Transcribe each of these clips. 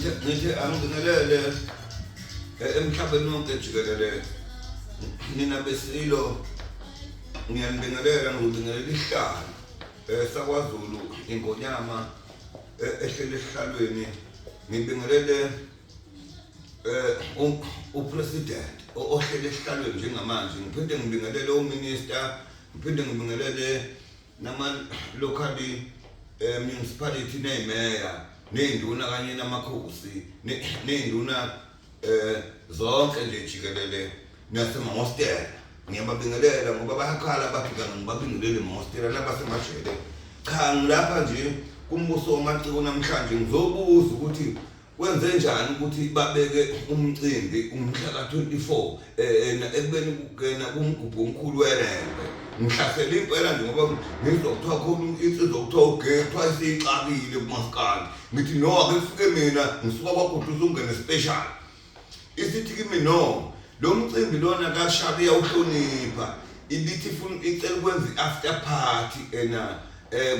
Ngithi angibingelele emhlabeni wonke jikelele, nina besilo ngiyanibingelela, ngizobingelela isihlalo sakwaZulu, ingonyama ehleli esihlalweni, ngibingelele upresident ohleli esihlalweni njengamanje, ngiphinde ngibingelele uminister, ngiphinde ngibingelele nama-local municipality ney'meya ney'nduna kanye namakhosi ney'nduna zonke nje jikelele nasemahostela. Ngiyababingelela ngoba bayakhala bathi kanga ngibabingelele emahostela nabasemajele. Cha, ngilapha nje kumbuso wamaciko namhlanje, ngizobuza ukuthi kwenze njani ukuthi babeke umcimbi umhla ka-24 ekubeni kugena kumgubho omkhulu weLembe. Ngihlasela impela nje ngoba ngizwa kuthiwa khona insizwa kuthiwa uge kuthiwa isiyixakile kumaskandi. Ngithi no, ake kufike mina ngisuka kwaGuduza ungene special. Isithi kimi no, lo mcimbi lona kaShaka iyawuhlonipha, ibithi ifuna icela ukwenza i-after party ena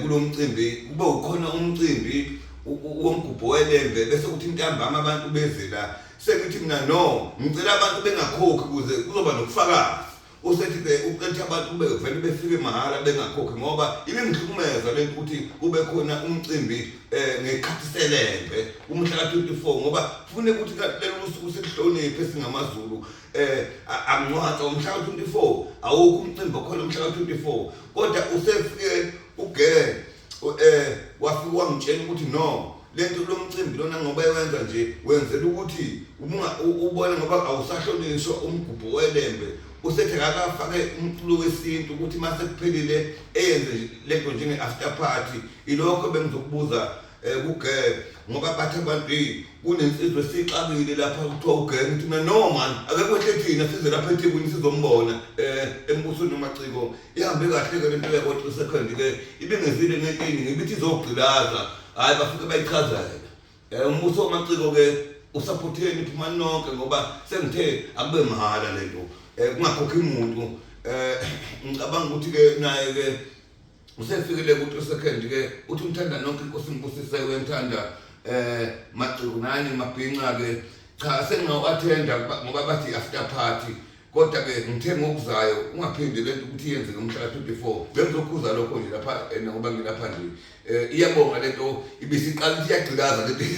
kulo mcimbi, kube ukhona umcimbi womgubho weLembe, bese kuthi ntambama abantu beze la. Sengithi mina no, ngicela abantu bengakhokhi ukuze kuzoba nobufakazi. Usethi-ke uqethe abantu kube vele befike mahhala bengakhokhi, ngoba ibingihlukumeza lento ukuthi kube khona umcimbi ngekhathi seLembe umhla ka-24, ngoba kufuneka ukuthi lolu suku sikuhloniphe singamaZulu. Angcwatshwa umhla ka-24, awukho umcimbi okhona umhla ka-24. Kodwa usefike uge wafika wangitshela ukuthi no, lento lo mcimbi lona ngoba ewenza nje wenzela ukuthi ubone ngoba awusahlonishwa umgubho weLembe. Usethi akafake umculo wesintu ukuthi mase kuphelile eyenze lento njenge-after party. Ilokho bengizokubuza kuge, ngoba bathi abantu hey, kunensizwa esixakile lapha kuthiwa uge. Ngithi mina no man, ake kwehle thina size lapha eThekwini sizombona embusweni wamaciko. Ihambe kahle-ke lento yakwa-3 second-ke, ibingezile ngenkini ngibithi izogqilaza, hhayi bafike bayichazela. Umbuso wamaciko-ke usaphotheni, phumani nonke ngoba sengithe akube mahhala lento, kungakhokhi muntu. Ngicabanga ukuthi-ke naye-ke usefikile ku-3 second-ke, uthi umthanda nonke, inkosi ngibusise, uyangithanda maciko nani mabhinca-ke. Cha, sengingawu-attenda ngoba bathi after party, kodwa-ke ngithe ngokuzayo ungaphindi lento ukuthi yenzeke umhla ka-24. Bengizokhuza lokho nje lapha ngoba ngilapha nje. Iyabonga lento ibisiqala ukuthi iyagqilaza lento.